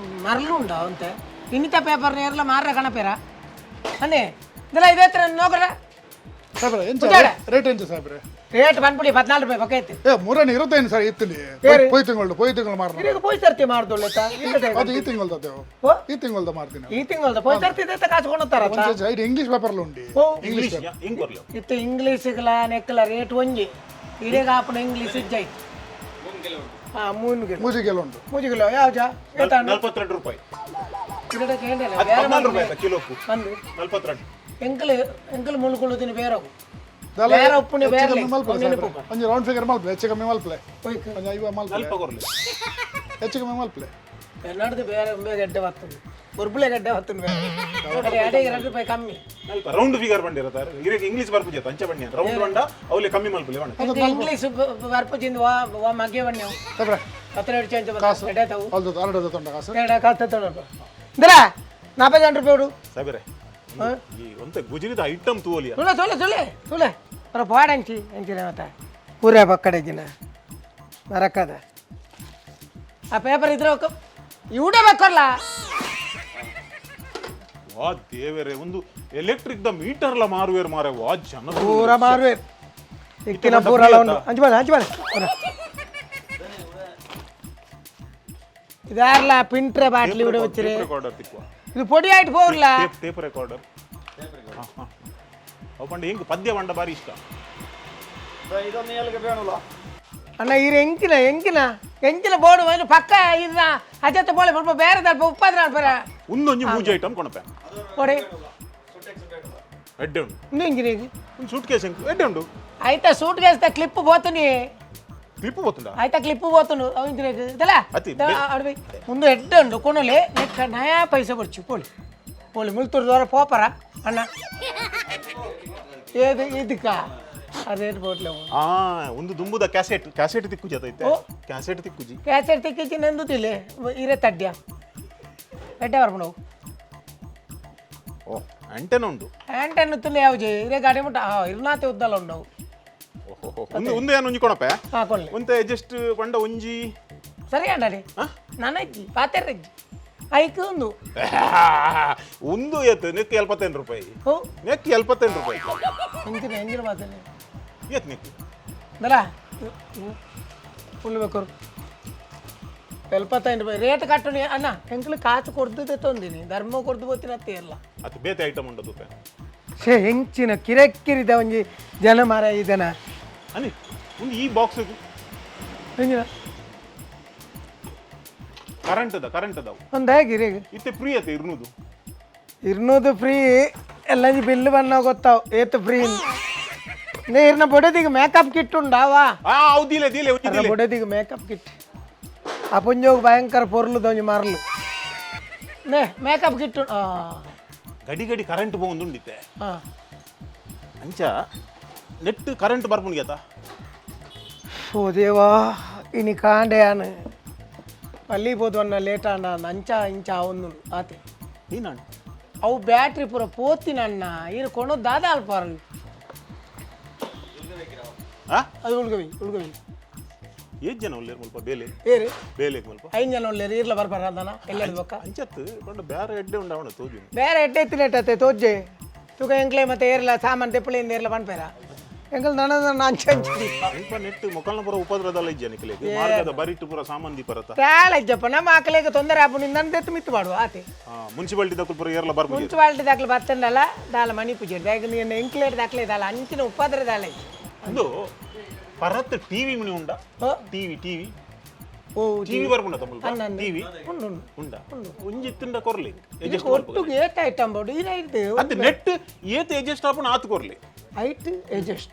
ಮರಲು ಉಂಡ ಅಂತೆ. ಇನ್ನಿತ ಪೇಪರ್ ನೇರ್ಲ ಮಾರ್ರ ಕಣಪೇರ ಅನ್ನೇ ಇದೆಲ್ಲ ಇದೇ ಹತ್ರ ನೋಕ್ರ. ಸಾಹೇಬ್ರೆ, ಎಂಚ? ಉಜ್ಜಾಡ. ರೇಟ್ ಎಂಚ ಸಾಹೇಬ್ರೆ? ರೇಟ್ ಬಂದ್ಬಿಡಿ 14 ರೂಪಾಯಿ ಬಕೈತೆ. ಏ ಮೂರನೇ 25 ಸರ್ ಇತ್ತಲಿ. ಏರಿ. ಪೋಯ್ ತಿಂಗಳು, ಪೋಯ್ ತಿಂಗಳು ಮಾರ್ನ. ಇರೇಗ ಪೋಯ್ ಸರ್ತಿ ಮಾರ್ದೊಳ್ಳೆ. ಅದು ಈ ತಿಂಗಳದ. ಓ. ಈ ತಿಂಗಳದ ಮಾರ್ತೀನಿ. ಈ ತಿಂಗಳದ ಪೋಯ್ ಸರ್ತಿ ಇದೆ ಕಾಸು ಕೊಂಡೋತಾರ. ಒಂಚೆ side English paper ಉಂಡು. ಓ. ಇಂಗ್ಲಿಷ್ ಹೆಂಗ್ ಕೊರ್ಲಿ? ಇತ್ತು ಇಂಗ್ಲೀಷ್ಗಳ ನೆಕ್ಕಲ ರೇಟ್ ಒಂಜಿ. ಇರೇಗ ಆಪನ ಇಂಗ್ಲೀಷ್ ಇಜ್ಜಾಯ್ತು. ಹಾ, ಮೂನು ಕಿಲೋ. ಮೂಜಿಗೆಲ್ಲ ಉಂಟು. ಮೂಜಿ ಕಿಲೋ ಯಾವ ಏತಾಂಡು? 42 ರೂಪಾಯಿ. ಇದಕ್ಕೆ ಕೇಂದ್ರ. ಅದು 14 ರೂಪಾಯಿ ಆಯ್ತಾ ಕಿಲೋಕು? ಬಂದು. 42. ಎಂಕಲ್ ಎಂಕಲ್ ಮುಳ್ಕೊಳ್ಳೋದಿನ ಬೇರೆ ದಲ್ಲ ಬೇರೆ ಉಪ್ಪುನೆ ಹೆಚ್ಚು ಬೇರೆ ಕಮ್ಮಿ ಮಲ್ಪಲೆ ಒಂದೇನೆ. ಸಾಹೇಬ್ರೆ. ಒಂಜಿ ರೌಂಡ್ ಫಿಗರ್ ಮಲ್ಪಲೆ, ಹೆಚ್ಚು ಕಮ್ಮಿ ಮಲ್ಪಲೆ. ಹೋಯ್ತು. ಒಂಜಿ ಐವ ಮಲ್ಪಲೆ. ನಲ್ಪ ಕೊರ್ಲಿ. ಹೆಚ್ಚು ಕಮ್ಮಿ ಮಲ್ಪಲೆ. ಎನ್ನಾಡ್ದು ಬೇರೆ ಒಂಬೆ ಗಡ್ಡೆ ಬರ್ತದೆ, ಉರ್ಬುಳೆ ಗಡ್ಡೆ ಬರ್ತದೆ ಬೇರೆ. ಎಡೆ 2 ರೂಪಾಯಿ ಕಮ್ಮಿ. ನಲ್ಪ ರೌಂಡ್ ಫಿಗರ್ ಬಂದಿರತ್ತಾರೆ. ಇರೇಗ ಇಂಗ್ಲಿಷ್ ಬರ್ಪುಜೆ ಅಂಚೆ ಬಣ್ಣಿ ರೌಂಡ್ ಬಂಡ ಅವಲೆ ಕಮ್ಮಿ ಮಲ್ಪಲೆ ಬಣ್ಣ. ಎಂಕ ಇಂಗ್ಲೀಷ್ ಬರ್ಪುಜಿಂದ ವಾ ವಾ ಮಗ್ಗೆ ಬಣ್ಣೆ. ಸಾಹೇಬ್ರೆ. ಪತ್ರ ಚೇಂಜ್ ಎಡೆ ತಾವು. ಹೌದು, ಅರಡು ತೊಂಡ ಕಾಸು. ಎಡೆ ಕಾಸು ತಗೊಳ್ಪ ಇಂದ್ರ 45 ರೂಪಾಯಿ ಕೊಡು. ಸಾಹೇಬ್ರೆ, ಈ ಒಂತೆ ಗುಜರಿದ ಐಟಮ್ ತೂವಲಿಯ. ಸುಳ್ಳೆ ಸುಳ್ಳೆ ಸುಳ್ಳೆ ಸುಳ್ಳೆ ಬರ ಪಾಡಂಚಿ ಅಂಚಿನ ಮತ್ತ ಪೂರ ಪಕ್ಕಡೆ ಜಿನ ಮರಕ್ಕದ ಆ ಪೇಪರ್ ಇದ್ರೆ ಇವಡೇ ಬೇಕಲ್ಲ. ವಾ ದೇವರೇ, ಒಂದು electric the meter ಲ ಮಾರುವೇರ್ ಮಾರೆ, ವಾ ಜನ. ಪೂರ ಮಾರುವೆ ಇಕ್ಕಿನ ಪೂರ ಉಂಡು. ಅಂಚು ಬಾ, ಅಂಚು ಬಾ. ಇದಾರ್ಲ ಪಿಂಟ್ರೆ ಬಾಟ್ಲಿ ಇಡ ವಚ್ಚಿರಿ. ರೆಕಾರ್ಡರ್ ತಿಕ್ವ. ಇದು ಪೊಡಿ ಆಯ್ತು ಹೋಗ್ಲ. Tape tape recorder. ಅವು ಪಂಡ ಹೆಂಗ್ ಪದ್ಯ ಪಂಡ ಬಾರಿ ಇಷ್ಟ. ಇದೊಂದು ಏಳಿಗೆ ಬೇಣುಲ. ಅಣ್ಣ, ಇರು ಎಂಕಿನ ಎಂಕಿನ ಎಂಕಿನ ಬೋರ್ಡ್ ಒಂದು ಪಕ್ಕ ಇದನ್ನ ಅಜತ್ತ ಬೋಳೆ ಸ್ವಲ್ಪ ಬೇರೆ ಸ್ವಲ್ಪ ಉಪ್ಪಾದ್ರ ಬೇರೆ. ಒಂದೊಂಜಿ ಮೂಜಿ ಐಟಮ್ ಕೊಣಪೆ. ಕೊಡಿ. ಎಡ್ಡೆ ಉಂಡು. ಇನ್ನು ಇಂಜಿನಿಗೆ. ಒಂದು ಸೂಟ್ ಕೇಸ್ ಹೆಂಗ್ ಎಡ್ಡೆ ಉಂಡು. ಆಯ್ತಾ, suit case clip ಬೋತೀನಿ. ಕ್ಲಿಪ್ ಪೋತುಂಡ. ಆಯ್ತಾ, ಕ್ಲಿಪ್ ಪೋತುಂಡು ಅವು ಇಂಚಿನ ಇದಲ್ಲ. ಅತಿ. ಅಡ್ಬಿ ಮುಂದೆ ಎಡ್ಡೆ ಉಂಡು ಕೊನೊಲೆ. ನೆಕ್ಕ ನಯಾ ಪೈಸೆ ಬರ್ಚು. ಪೋಲಿ ಪೋಲಿ, ಮುಲ್ತೂರು ದ್ವಾರ ಪೋಪರ ಅಣ್ಣ. ಏದು ಇದಕ್ಕ ಅದೇನು ಬೋಟ್ಲೆ. ಆ ಒಂದು ದುಂಬುದ ಕ್ಯಾಸೆಟ್, ಕ್ಯಾಸೆಟ್ ತಿಕ್ಕುಜಿ ಅದೈತೆ. ಕ್ಯಾಸೆಟ್ ತಿಕ್ಕುಜಿ. ಕ್ಯಾಸೆಟ್ ತಿಕ್ಕಿಚ್ಚಿ ನಂದುತಿಲ್ಲ. ಇರೆ ತಡ್ಯ ಎಡ್ಡೆ ಬರ್ಪುಂಡು. ಓ, ಆಂಟೆನ ಉಂಡು. ಆಂಟೆನ್ ತುಲ್ಲ ಯಾವ್ಜಿ ಇರೆ ಗಾಡಿ ಮುಟ್ಟ ಇರ್ನಾತೆ ಉದ್ದಲ ಉಂಡವು. ಓಹೋ, ಒಂದು ಒಂದು ಏನು ಒಂಜಿ ಕೊಣಪೆ. ಹಾ, ಕೊಡ್ಲಿ. ಒಂತೆ ಜಸ್ಟ್ ಪಂಡ ಒಂಜಿ. ಸರಿ ಅಣ್ಣರಿ. ಆ? ನಾನು ಇಜ್ಜಿ ಪಾತೆರ ಇಜ್ಜಿ ಐಕ್ ಒಂದು. ಒಂದು ಏತ್ ನೆಕ್? 75 ರೂಪಾಯಿ. ಓ. ನೆಕ್ 78 ರೂಪಾಯಿ. ಎಂಚಿನ ಎಂಜಿನ ಮಾತನೆ. ಏತ್ ನೆಕ್? ದಲ್ಲ ಫುಲ್ ಬೇಕು. 75 ರೂಪಾಯಿ ರೇಟ್ ಕಟ್ಟುನಿ ಅಣ್ಣ. ಎಂಕ್ಲು ಕಾಸು ಕೊಡ್ದು ತೊಂದಿನಿ, ಧರ್ಮ ಕೊಡ್ದು ಬೋತಿನ ಅತ್ತೆ ಎಲ್ಲ. ಅದು ಬೇತೆ ಐಟಮ್ ಉಂಟು ತೂಪೆ. ಶೇ, ಹೆಂಚಿನ ಕಿರಕ್ಕಿರಿದ ಒಂಜಿ ಜನ ಮಾರ ಇದನ. ಅನಿ ಒಂದು ಈ ಬಾಕ್ಸ್. ಎಂಜಿನ? ಕರೆಂಟ್ ಅದ, ಕರೆಂಟ್ ಅದಾವು. ಒಂದು ಹೇಗೆ ಇರೇಗ? ಇತ್ತೆ ಫ್ರೀ ಅತ್ತೆ ಇರ್ನೂದು. ಇರ್ನೂದು ಫ್ರೀ ಎಲ್ಲ. ಬಿಲ್ ಬನ್ನ ಗೊತ್ತಾವ್ ಏತು ಫ್ರೀ. ನೀರ್ನ ಬೊಡೆದಿಗೆ ಮೇಕಪ್ ಕಿಟ್ ಉಂಡಾವಾ? ಆ, ಅವು ದೀಲೆ ದೀಲೆ ಒಂಜಿ ದೀಲೆ. ಬೊಡೆದಿಗೆ ಮೇಕಪ್ ಕಿಟ್. ಆ ಪುಂಜೋಗ್ ಭಯಂಕರ ಪೊರ್ಲುದ ಒಂಜಿ ಮರಲು ನೇ ಮೇಕಪ್ ಕಿಟ್. ಗಡಿ ಗಡಿ ಕರೆಂಟ್ ಪೋವೊಂದುಂಡಿತ್ತೆ. ಹಾಂ. ಅಂಚ ನೆಟ್ ಕರೆಂಟ್ ಬರ್ಪುಂಡು ಆತ. ಓ ದೇವಾ, ಇನಿ ಕಾಂಡೆಯಾನು ಪಲ್ಲಿ ಪೋದು ಅನ್ನ ಲೇಟ್ ಆಂಡ ಅಂಚ ಇಂಚ ಆವೊಂದುಂಡು ಆತೆ. ನೀನಾಣ್. ಅವು ಬ್ಯಾಟ್ರಿ ಪೂರ ಪೋತಿನಣ್ಣ. ಇರು ಕೊಣೋ ದಾದ ಅಲ್ಪ. ಆ. ಅದು ಉಳ್ಗವಿ ಉಳ್ಗವಿ. ಏಜ್ ಜನ ಉಲ್ಲೇರ್ ಮುಲ್ಪ ಬೇಲೆ? ಏರು? ಬೇಲೆ ಮುಲ್ಪ. ಐದು ಜನ ಉಲ್ಲೇರು. ಇರ್ಲ ಬರ್ಬಾರ ಅದನ ಎಲ್ಲೆಡ್ ಬೊಕ್ಕ. ಅಂಚತ್ ಪಂಡ ಬೇರೆ ಎಡ್ಡೆ ಉಂಡು ಅವಣ ತೋಜು. ಬೇರೆ ಎಡ್ಡೆ ಎತ್ತಿನ ತೋಜ್ಜೆ ತುಕ. ಎಂಕ್ಲೆ ಮತ್ತೆ ಏರ್ಲ ಸಾಮಾನು ತೆಪ್ಪಳಿಂದ ಏರ್ಲ ಪನ್ಪೇರ ಎಂಕಲ್ ನನ ನನ್ನ ಅಂಚ ಅಂಚ ದೀಪ. ಮುಲ್ಪ ನೆಟ್ ಮೊಕಲ್ನ ಪೂರ ಉಪದ್ರದಲ್ಲ ಇಜ್ಜ ನಿಕ್ಲೆಗ್ ಮಾರ್ಗದ ಬರಿಟ್ ಪೂರ ಸಾಮಾನ್ ದೀಪರತ. ತಾಳ ಇಜ್ಜಪ್ಪ, ನಮ್ಮ ಆಕಳಿಗೆ ತೊಂದರೆ ಆಪುಂಡು ನನ್ನ ದೆತ್ತು ಮಿತ್ತು ಮಾಡುವ ಆತೆ. ಮುನ್ಸಿಪಾಲಿಟಿ ದಕ್ಕುಲ್ ಪೂರ ಏರ್ಲ ಬರ್ಪುಜಿ. ಮುನ್ಸಿಪಾಲಿಟಿ ದಾಖಲೆ ಬತ್ತಂಡಲ್ಲ, ದಾಲ ಮಣಿ ಪೂಜೆ ದಾಖಲೆ ನೀನು ಎಂಕ್ಲೇಟ್ ದಾಖಲೆ ದಾಲ ಅಂಚಿನ ಉಪದ್ರ ದಾಲ ಇಜ್ಜಿ. ಒಂದು ಪರತ್ ಟಿವಿ ಮುನಿ ಉಂಡ. ಓ. TV TV. ಓ. ಟಿವಿ ಬರ್ಪುಂಡ ಮುಲ್ಪ? ಅನ್ನ ಅನ್ನ. ಟಿವಿ. ಉಂಡು ಉಂಡು. ಉಂಡ ಒಂಜಿ ತಿಂಡ ಕೊರ್ಲಿ ಅಡ್ಜಸ್ಟ್. ಒಟ್ಟುಗೆ ಏತ್ ಐಟಮ್ ಬೋಡು ಇರ ಇದು. ಅದು ನೆಟ್ ಏತ್ ಅಡ್ಜಸ್ಟ್ ಆಪುಂಡು ಆತ್ ಕೊರ್ಲಿ. ಐಟ್ ಅಡ್ಜಸ್ಟ್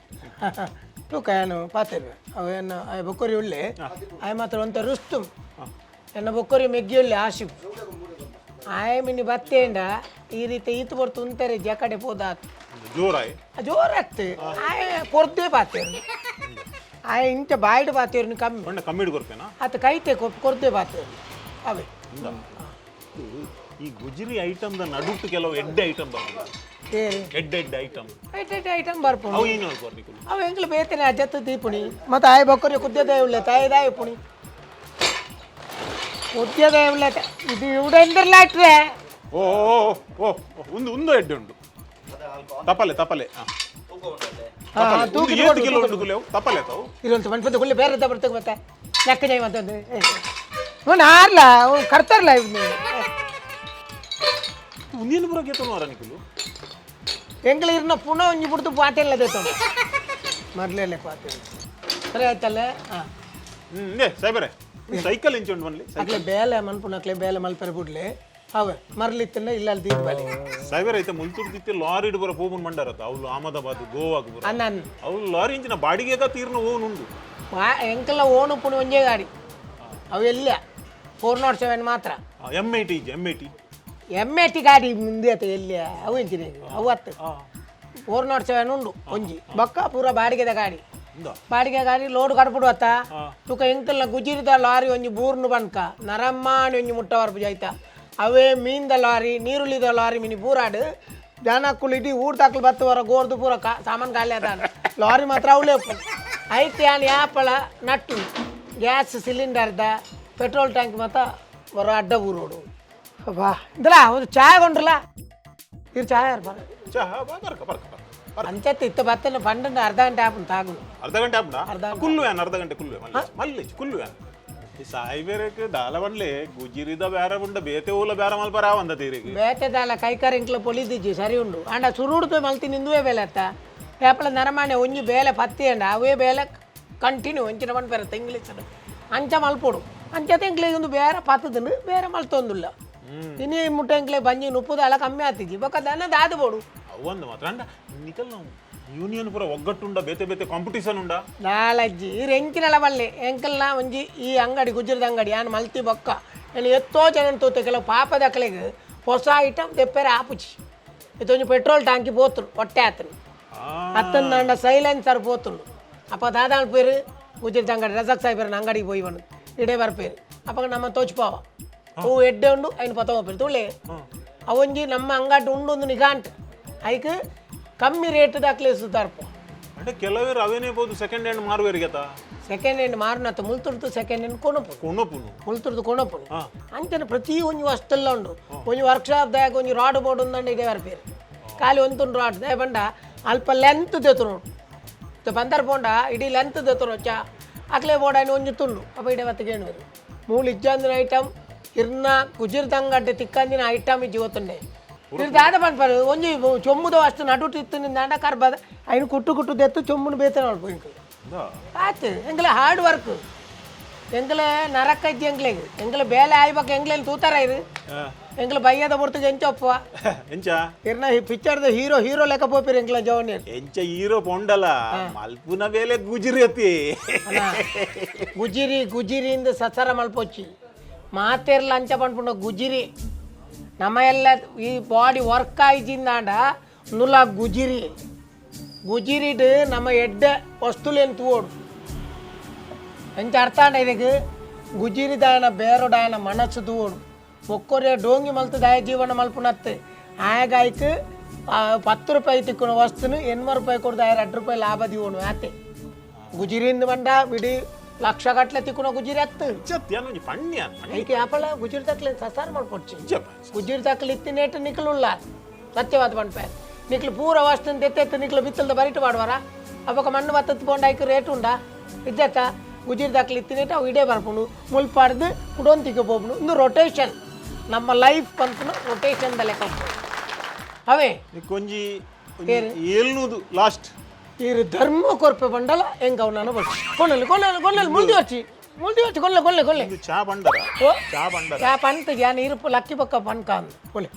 ತೂಕ ಏನು ಪಾತೆರ್ವೆ ಅವು ಏನು ಆಯ್ ಬೊಕ್ಕೊರಿ ಉಳ್ಳೆ. ಆಯ್ ಮಾತ್ರ ಒಂತ ರುಸ್ತುಂ ಎನ್ನ ಬೊಕ್ಕೊರಿ ಮೆಗ್ಗಿ ಉಳ್ಳೆ ಆಶಿಫ್. ಆಯ್ ಮಿನಿ ಬತ್ತೇಂಡ ಈ ರೀತಿ ಈತು ಬರ್ತು ಉಂತಾರೆ ಜಕಡೆ ಪೋದಾತು. ಜೋರಾಯ್. ಜೋರತ್ತು ಆಯ್ ಕೊರ್ದೇ ಪಾತೇರು. ಆಯ್ ಇಂಚ ಬಾಯ್ಡ್ ಪಾತೇರು ಕಮ್ಮಿ. ಪಂಡ ಕಮ್ಮಿಡ್ ಕೊರ್ಪೇನಾ? ಆತ ಕೈತೆ ಕೊರ್ದೇ ಪಾತೇರು ಅವೇ. ಉಂಡ ಈ ಗುಜಿರಿ ಐಟಮ್ the ನಡುಟ್ಟು ಕೆಲವು ಎಡ್ಡೆ ಐಟಮ್ ಬರ್ತದೆ. ಏರಿ? ಎಡ್ಡೆ ಎಡ್ಡೆ ಐಟಮ್. ಐಟ್ ಐಟ್ ಐಟಮ್ ಬರ್ಪುಂಡು. ಅವು ಏನು ಕೊರ್ಲಿ? ಅವು ಎಂಕ್ಲು ಬೇತನೆ ಅಜ್ಜತ್ತು ದೀಪುಣಿ ಮತ್ತೆ ಆಯ್ ಬೊಕ್ಕರಿ ಕುದ್ಯದ ಉಳ್ಳೆ ತಾಯಿದಾಯ ಪುಣಿ ಕುದ್ಯದ ಉಳ್ಳೆ. ಇದು ಇವುಡೆಂದಿರ್ಲಾಟ್ರೆ. ಓ ಓ ಓ ಓ, ಒಂದು ಒಂದು ಎಡ್ಡೆ ಉಂಡು. ತಪಲೆ ತಪಲೆ ಆ. ತಪಲೆ. ಒಂದು ಏತ್ ಕಿಲೋ ಉಂಡು ಕುಲೆವು ತಪಲೆ ತಾವು. ಇರುವಂತ ಮನ್ಪದ ಗುಳ್ಳೆ ಬೇರೆ ಬರ್ತದೆ ಮತ್ತೆ ಲೆಕ್ಕ ಜೈ ಮತ್ತೊಂದು ಹ್ಞೂ ಆರ್ಲ ಕರ್ತಾರಲ್ಲ ಇವ್ನು. ಒಂದೇನು ಪೂರ ಕೇತನು ಮಾರ ನಿಕುಲು. ಎಂಗ್ಲ ಇರ್ನ ಪುನಃ ಒಂಜಿ ಬಿಡ್ತು ಪಾತೆಲ್ಲ ದೇತೋಣ ಮರ್ಲೆಲ್ಲ ಪಾತೆ. ಸರಿ ಆಯ್ತಲ್ಲ ಹಾಂ. ಹ್ಮ್ ಏ ಸಾಯ್ಬರೆ, ಸೈಕಲ್ ಇಂಚ ಉಂಡು ಬನ್ಲಿ. ಅಕ್ಲೆ ಬೇಲೆ ಮನ್ಪುನ ಅಕ್ಲೆ ಬೇಲೆ ಮಲ್ಪೆರ ಬಿಡ್ಲೆ. ಅವೆ ಮರ್ಲಿತ್ತಂಡ ಇಲ್ಲ ಅಲ್ಲಿ ದೀಪ ಬಲಿ. ಸಾಯ್ಬರೆ, ಐತೆ ಮುಲ್ತುರ್ದಿತ್ತೆ ಲಾರಿ ಬರ ಪೋಪುನ್ ಮಂಡರತ್ತ ಅವ್ಲು ಅಹಮದಾಬಾದ್ ಗೋವಾಗ್ ಬರ. ಅನ್ನ ಅನ್ನ. ಅವ್ಲು ಲಾರಿ ಇಂಚಿನ ಬಾಡಿಗೆಗ ತೀರ್ನ ಓನ್ ಉಂಡು. ಎಂಕೆಲ್ಲ ಓನು ಪುಣಿ ಒಂಜೇ ಗಾಡಿ. ಅವು ಎಲ್ಲ 407 ಮಾತ್ರ. M I T M I T. M A T ಗಾಡಿ ಮುಂದೆ ಆತ ಎಲ್ಲಿ ಅವು ಎಂಚಿನ ಅವು ಅತ್ತು. 407 ಉಂಡು ಒಂಜಿ ಬೊಕ್ಕ ಪೂರ ಬಾಡಿಗೆದ ಗಾಡಿ. ಉಂದ. ಬಾಡಿಗೆ ಗಾಡಿ ಲೋಡ್ ಕಡ್ಪುಡು ಅತ್ತ ತುಕ. ಎಂಕಲ್ನ ಗುಜಿರಿದ ಲಾರಿ ಒಂಜಿ ಬೂರ್ನು ಬನ್ಕ ನರಮ್ಮಾಣಿ ಒಂಜಿ ಮುಟ್ಟವರ್ಪು ಜಾಯ್ತ. ಅವೇ ಮೀನ್ದ ಲಾರಿ, ನೀರುಳ್ಳಿದ ಲಾರಿ ಮಿನಿ ಪೂರಾಡು ಜನಕ್ಕುಲು ಇಡೀ ಊರ್ ದಾಖಲು ಬತ್ತುವರ ಗೋರ್ದು ಪೂರ ಕಾ ಸಾಮಾನು ಖಾಲಿ ಅದ. ಲಾರಿ ಮಾತ್ರ ಅವಲೇ ಐತೆ. ಯಾನ್ ಯಾಪಳ ನಟ್ಟು ಗ್ಯಾಸ್ ಸಿಲಿಂಡರ್ದ ಪೆಟ್ರೋಲ್ ಟ್ಯಾಂಕ್ ಮಾತ್ರ ಬರೋ ಅಡ್ಡ ಊರೋಡು ಬಾ ಇಂದಲ ಒಂದು ಚಾಯ್ ಕೊಂಡ್ರಲ್ಲ. ಇರು ಚಾಯ್ ಯಾರು ಬರ. ಚಾ ಬಾ, ಬರ್ಕ ಬರ್ಕ ಬರ್ಕ ಬರ್ಕ. ಅಂಚತ್ತೆ ಇತ್ತ ಬತ್ತನ ಪಂಡಂಡ ಅರ್ಧ ಗಂಟೆ ಆಪುಂಡು ತಾಗುನು. ಅರ್ಧ ಗಂಟೆ ಆಪುಂಡ? ಕುಲ್ಲು ಯಾನ್ ಅರ್ಧ ಗಂಟೆ ಕುಲ್ಲು ಮಲ್ಲೆ ಮಲ್ಲೆ ಕುಲ್ಲು ಯಾನ್. ಈ ಸಾಯ್ಬೇರೆಕ್ ದಾಲ ಬನ್ಲೆ ಗುಜಿರಿದ ಬೇರೆ ಉಂಡ ಬೇತೆ ಊಲ ಬೇರೆ ಮಲ್ಪರ ಆವಂದ ತೀರಿಗೆ. ಬೇತೆದಾಲ ಕೈಕಾರ್ ಇಂಕ್ಲ ಪೊಲಿದಿಜ್ಜಿ ಸರಿ ಉಂಡು. ಆಂಡ ಸುರುಡ್ದು ಮಲ್ತಿ ನಿಂದುವೇ ಬೇಲೆ ಅತ್ತ ಪೇಪಲ ನರಮಾನೆ ಒಂಜಿ ಬೇಲೆ ಪತ್ತಿ ಅಂಡ ಅವೇ ಬೇಲೆ ಕಂಟಿನ್ಯೂ ಒಂಚಿನ ಪನ್ಪೆರತ್ತ ಇಂಗ್ಲೀಷ್ ಅಂಚ ಮಲ್ಪೊಡು. ಅಂಚತೆ ಎಂಕ್ಲೆ ಒಂದು ಬೇರೆ ಪತ್ತದುಂಡು ಬೇರೆ ಮಲ್ತೊಂದುಲ್ಲ. ಇನಿ ಮುಟ್ಟ ಎಂಕ್ಲೆ ಬಂಜಿ ನುಪ್ಪುದಾಲ ಕಮ್ಮಿ ಆತಿಜಿ. ಬೊಕ್ಕ ದನ ದಾದ ಬೋಡು. ಅವೊಂದು ಮಾತ್ರ ಅಂಡ ನಿಕಲ್ ನಾವು Union ಪೂರ ಒಗ್ಗಟ್ಟುಂಡ, ಬೇತೆ ಬೇತೆ ಕಾಂಪಿಟಿಷನ್ ಉಂಡ? ದಾಲಜ್ಜಿ ಇರು ಎಂಕಿನಲ ಬಲ್ಲೆ ಎಂಕಲ್ನ ಒಂಜಿ ಈ ಅಂಗಡಿ ಗುಜ್ರದ ಅಂಗಡಿ ಯಾನ್ ಮಲ್ತಿ ಬೊಕ್ಕ ನಾನು ಎತ್ತೋ ಜನ ತೂತೆ. ಕೆಲವು ಪಾಪದ ಅಕಲೆಗ್ ಹೊಸ ಐಟಮ್ ದೆಪ್ಪೆರೆ ಆಪುಜಿ. ಇತ್ತೊಂಜಿ ಪೆಟ್ರೋಲ್ ಟ್ಯಾಂಕಿ ಪೋತುಂಡು, ಹೊಟ್ಟೆ ಆತನು. ಅತ್ತಂದಾಂಡ ಸೈಲೆನ್ಸರ್ ಪೋತುಂಡು. ಅಪ್ಪ ದಾದ ಪೇರು ಗುಜ್ರದ ಅಂಗಡಿ ರಜಾಕ್ ಸಾಹೇಬರನ ಅಂಗಡಿಗೆ ಪೋಯಿ ಬಂದು ಇಡೇ ಬರ್ಪೇರು. ಅಪ್ಪಗ ನಮ್ಮ ತೋಚ್ಪಾವ ಹೂ ಎಡ್ಡೆ ಉಂಡು, ಐನು ಪತ್ತೊಂಬ ತುಳಿ ಅವೊಂಜಿ ನಮ್ಮ ಅಂಗಡಿ ಉಂಡು ಒಂದು ನಿಘಾಂಟ್ ಐಕ್ ಕಮ್ಮಿ ರೇಟ್ ದಾಖಲೆ ಸುತ್ತಾರ್ಪ. ಅಂದ್ರೆ ಕೆಲವರು ಅವೇನೇ ಬೋದು ಸೆಕೆಂಡ್ ಹ್ಯಾಂಡ್ ಮಾರುವೇರಿಗೆತ. ಸೆಕೆಂಡ್ ಹ್ಯಾಂಡ್ ಮಾರುನತ್ತ ಮುಲ್ತುರ್ತು ಸೆಕೆಂಡ್ ಹ್ಯಾಂಡ್ ಕೊನಪು. ಕೊನೊಪುನು. ಮುಲ್ತುರ್ದು ಕೊನಪುನು. ಅಂಚನೆ ಪ್ರತಿ ಒಂಜಿ ವಸ್ತುಲ್ಲ ಉಂಡು. ಒಂಜಿ ವರ್ಕ್ಶಾಪ್ ದಾಯಕ ಒಂಜಿ ರಾಡ್ ಬೋರ್ಡ್ ಉಂದಂಡ ಇದೇ ಬರ್ಪೇರು. ಖಾಲಿ ಒಂತುಂಡು ರಾಡ್ ದಾಯ ಬಂಡ ಅಲ್ಪ ಲೆಂತ್ ದೆತ್ತುನು ಬಂದರ್ ಪೋಂಡ ಇಡೀ ಲೆಂತ್ ದೆತ್ತುನು ಚಾ ಅಕ್ಲೆ ಬೋರ್ಡ್ ಆಯ್ನ ಒಂಜಿ ತುಂಡು. ಅಪ್ಪ ಇಡೇ ಬತ್ತಿಗೆ ಏನುವರು ಮೂಲು ಇಜ್ಜಂದಿನ ಐಟಮ್ ಇರ್ನ ಗುಜಿರ್ದಂಗಡ್ಡೆ ತಿಕ್ಕಂದಿನ ಐಟಮ್ ಇಜ್ಜಿ ಗೊತ್ತುಂಡೆ. ಇರ್ ದಾದ ಪನ್ಪರು ಒಂಜಿ ಚೊಂಬುದ ಅಷ್ಟು ನಡುಟು ಇತ್ತು ನಿಂದಾಂಡ ಕರ್ಬದ ಐನು ಕುಟ್ಟು ಕುಟ್ಟು ದೆತ್ತು ಚೊಂಬುನು ಬೇತನ ಇಂಕು. ಆಯ್ತು, ಎಂಗ್ಲ ಹಾರ್ಡ್ ವರ್ಕ್ ಎಂಗ್ಲ ನರಕ ಇಜ್ಜಿ ಎಂಗ್ಲೆಗ್. ಎಂಗ್ಲ ಬೇಲೆ ಆಯ್ಬೇಕು. ಎಂಗ್ಲೇನು ತೂತಾರ ಇದು ಎಂಗ್ಲ ಬಯ್ಯದ ಬೊರ್ತುಗೆ ಎಂಚೊಪ್ಪ. ಎಂಚ? ಇರ್ನ ಪಿಕ್ಚರ್ದ ಹೀರೋ ಹೀರೋ ಲೆಕ್ಕ ಪೋಪಿರ್ ಎಂಗ್ಲ ಜವನಿ. ಎಂಚ ಹೀರೋ ಪೊಂಡಲ ಮಲ್ಪುನ ಬೇಲೆ ಗುಜಿರಿ ಅತಿ. ಗುಜಿರಿ ಗುಜಿರಿಯಿಂದ ಸಸರ ಮಲ್ಪೊಚ್ಚಿ ಮಾತೇರ್ಲ ಅಂಚ ಪನ್ಪುಂಡ. ಗುಜಿರಿ ನಮ್ಮ ಎಲ್ಲ ಈ ಬಾಡಿ ವರ್ಕ್ ಆಯ್ಜಿಂದಾಂಡ ನುಲ ಗುಜಿರಿ ಗುಜಿರಿಡ್ ನಮ್ಮ ಎಡ್ಡೆ ವಸ್ತುಲೇನು ತೂವೋಡು ಎಂಚ ಅರ್ಥ ಆಂಡ ಇದಕ್ಕೆ. ಗುಜಿರಿದಾಯನ ಬೇರೊಡಾಯನ ಮನಸ್ಸು ತೂವೋಡು. ಒಕ್ಕೊರೆ ಡೋಂಗಿ ಮಲ್ತು ದಾಯ ಜೀವನ ಮಲ್ಪುನತ್ತು ಆಯಗಾಯ್ಕ್ 10 ರೂಪಾಯಿ ತಿಕ್ಕುನ ವಸ್ತುನು 80 ರೂಪಾಯಿ ಕೊಡ್ದು ಆಯ 2 ರೂಪಾಯಿ ಲಾಭ ದಿವೋನು ಆತೆ. ಗುಜಿರಿಂದ ಬಂಡ ಬಿಡಿ ಲಕ್ಷ ಗಟ್ಲೆ ತಿಕ್ಕುನ ಗುಜಿರಿ ಅತ್ತು. ಒಂಜಿ ಪಣ್ಯ. ಐಕೆ ಆಪಲ ಗುಜಿರಿ ತಕ್ಲೆ ಸಸಾರ ಮಲ್ಪೊಡ್ಚಿ. ಗುಜಿರಿ ತಕ್ಲೆ ಇತ್ತಿನೇಟ್ ನಿಕ್ಲುಲ್ಲ ಸತ್ಯವಾದ ಪನ್ಪೆ. ನಿಕ್ಲು ಪೂರ ವಸ್ತುನ ತೆತ್ತೆತ್ತು ನಿಕ್ಲು ಬಿತ್ತಲ್ದ ಬರಿಟು ಮಾಡುವಾರ. ಅಪ್ಪಕ ಮಣ್ಣು ಬತ್ತತ್ತು ಪೋಂಡ ಐಕ್ ರೇಟ್ ಉಂಡಾ ಇದ್ದತ್ತ. ಗುಜಿರಿ ದಾಖಲೆ ಇತ್ತಿನೇಟ್ ಅವು ಇಡೇ ಬರ್ಪುಂಡು ಮುಲ್ಪಾಡ್ದು ಕುಡೊಂತಿಗೆ ಪೋಪುಂಡು. ಇಂದು ರೊಟೇಷನ್ ನಮ್ಮ ಲೈಫ್ ಪನ್ಪುನು ರೊಟೇಷನ್ ದ ಲೆಕ್ಕ ಉಪ್ಪುಂಡು. ಅವೇ. ಒಂಜಿ ಏಳ್ನೂದು ಲಾಸ್ಟ್. ಈರು ಧರ್ಮ ಕೊರ್ಪೆ ಬಂಡಲ ಹೆಂಗ ಅವು ನಾನು ಬಚ್ಚಿ ಕೊಣ್ಣಲ್ಲಿ ಕೊಣ್ಣಲ್ಲಿ ಕೊಣ್ಣಲ್ಲಿ ಮುಲ್ದಿ ವಚ್ಚಿ ಮುಲ್ದಿ ವಚ್ಚಿ ಕೊಲ್ಲೆ ಕೊಲ್ಲೆ ಕೊಲ್ಲೆ. ಇದು ಚಾ ಬಂಡರ. ಓ. ಚಾ ಬಂಡರ. ಚಾ ಪಂತ ಜಾನ ಇರುಪು ಲಕ್ಕಿ ಪಕ್ಕ ಪನ್ಕ ಅಂದ್ ಕೊಲೆ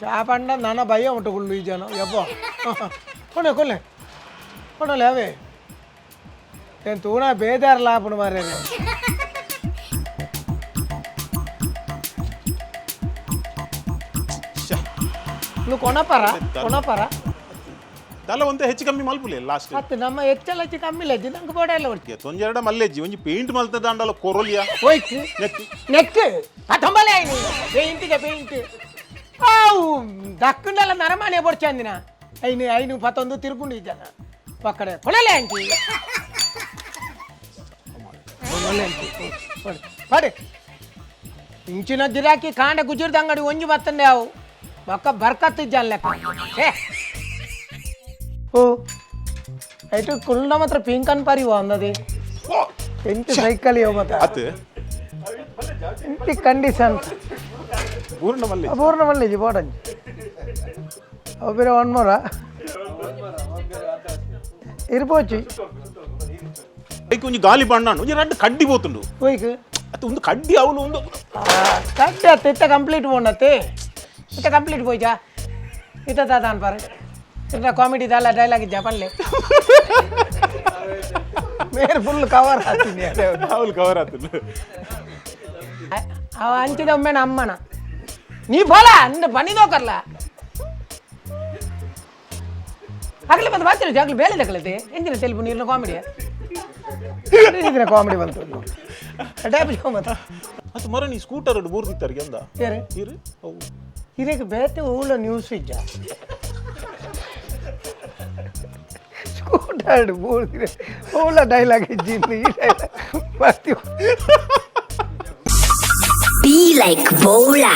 ಚಾ ಪಂಡ ನಾನ ಭಯ ಉಂಟು ಗುಳ್ಳು ಈ ಜನ ಯಬ್ಬ. ಕೊನೆ ಕೊಲ್ಲೆ ಕೊಣಲೆ ಅವೇ ಏನ್ ತೂಣ ಬೇಜಾರಲ್ಲ ಆಪುಣು ಮಾರ್ರೆ. నువ్వు కొనపరా కొనపరా. ದಲ್ಲ ಒಂತೆ ಹೆಚ್ಚು ಕಮ್ಮಿ ಮಲ್ಪುಲೆ ಲಾಸ್ಟ್. ಅತ್ತು ನಮ್ಮ ಹೆಚ್ಚಲ್ಲ ಹೆಚ್ಚು ಕಮ್ಮಿ ಇಲ್ಲ ನಂಗೆ ಬೋಡ ಎಲ್ಲ ಒಟ್ಟು. ತೊಂಜೆರಡ ಮಲ್ಲೆಜ್ಜಿ ಒಂಜಿ ಪೇಂಟ್ ಮಲ್ತದ ಅಂಡಲ ಕೊರೊಲಿಯ. ಹೋಯ್ತು. ನೆಕ್. ನೆಕ್ ಪತಂಬಲೆ ಆಯ್ತು ಪೇಂಟಿಗೆ ಪೇಂಟ್ ಆವು ದಕ್ಕಂಡಲ್ಲ ನರಮಾನೆ ಬೊಡ್ಚಂದಿನ ಐನು ಐನು ಪತ್ತೊಂದು ತಿರ್ಕೊಂಡು ಇದ್ದಾನ ಪಕ್ಕಡೆ ಕೊಡಲೆ ಅಂಟಿ ಪಡೆ ಇಂಚಿನ ಗಿರಾಕಿ ಕಾಂಡ ಗುಜುರ್ದ ಅಂಗಡಿ ಒಂಜಿ ಬತ್ತಂಡೆ ಅವು ಬೊಕ್ಕ ಬರ್ಕತ್ ಇಜ್ಜಾನ್ ಲೆಕ್ಕ. ಏ ಓ ಐಟು ಕುಳ್ಳ ಮಾತ್ರ ಪಿಂಕನ್ ಪರಿ ಅಂದದಿ ಎಂತ ಸೈಕಲ್ ಇವ ಮಾತ್ರ. ಅತ್. ಎಂತ ಕಂಡೀಷನ್. ಪೂರ್ಣ ಮಲ್ಲೆ. ಪೂರ್ಣ ಮಲ್ಲೇಜಿ ಬೋಡಂಜಿ ಅವು ಬೇರೆ ಒನ್ ಮೋರ ಇರ್ಪೋಚಿ. ಐಕ್ ಒಂಜಿ ಗಾಲಿ ಬಣ್ಣ ಒಂಜಿ ರಡ್ಡ್ ಕಡ್ಡಿ ಪೋತುಂಡು. ಹೋಯ್ಕು. ಅತ್ ಒಂದು ಕಡ್ಡಿ ಅವಲು ಒಂದು. ಕಡ್ಡಿ ಅತ್ತ ಇತ್ತ ಕಂಪ್ಲೀಟ್ ಪೋಂಡತ್ತೆ ಇತ್ತ ಕಂಪ್ಲೀಟ್ ಪೋಯ್ಚಾ ಇತ್ತ ತಾತ ಅನ್ಪಾರೆ ಇತ್ತ ಕಾಮಿಡಿ ದಾಲ ಡೈಲಾಗ್ ಇದ್ದ ಪಲ್ಲೆ ಮೇರೆ ಫುಲ್ ಕವರ್ ಆಗ್ತೀನಿ. ಅವಲು ಕವರ್ ಆತುಂಡು. ಅವ ಅಂಚಿದ ಒಮ್ಮೆ ಅಮ್ಮನ ನೀ ಫಲ ನಿನ್ನ ಪನಿ ದೋಕರ್ಲ ಆಗಲಿ ಮತ್ತೆ ಬಾತಿರ ಜಾಗಲಿ ಬೇಲೆ ತಗೊಳ್ಳತೆ ಎಂಜಿನ ತೆಲುಪು ನೀರಿನ ಕಾಮಿಡಿ ಇದನ್ನ ಕಾಮಿಡಿ ಬಂತು ಟ್ಯಾಪ್ ಮತ್ತೆ. ಅತ್ ಮರ ನೀ ಸ್ಕೂಟರ್ ಬೂರ್ದಿತ್ತರಿಗೆ ಅಂದ. ಏರು? ಇರು ಅವು. ಇದಕ್ಕೆ ಬೇತೆ ಊಳ ನ್ಯೂಸ್ ಇಜ್ಜ ಸ್ಕೂಟರ್ ಬೋರ್ದಿರೆ ಓಲ ಡೈಲಾಗ್ ಇಜ್ಜಿ ಈ ಡೈಲಾಗ್ ಬರ್ತೀವಿ. Be like Bola.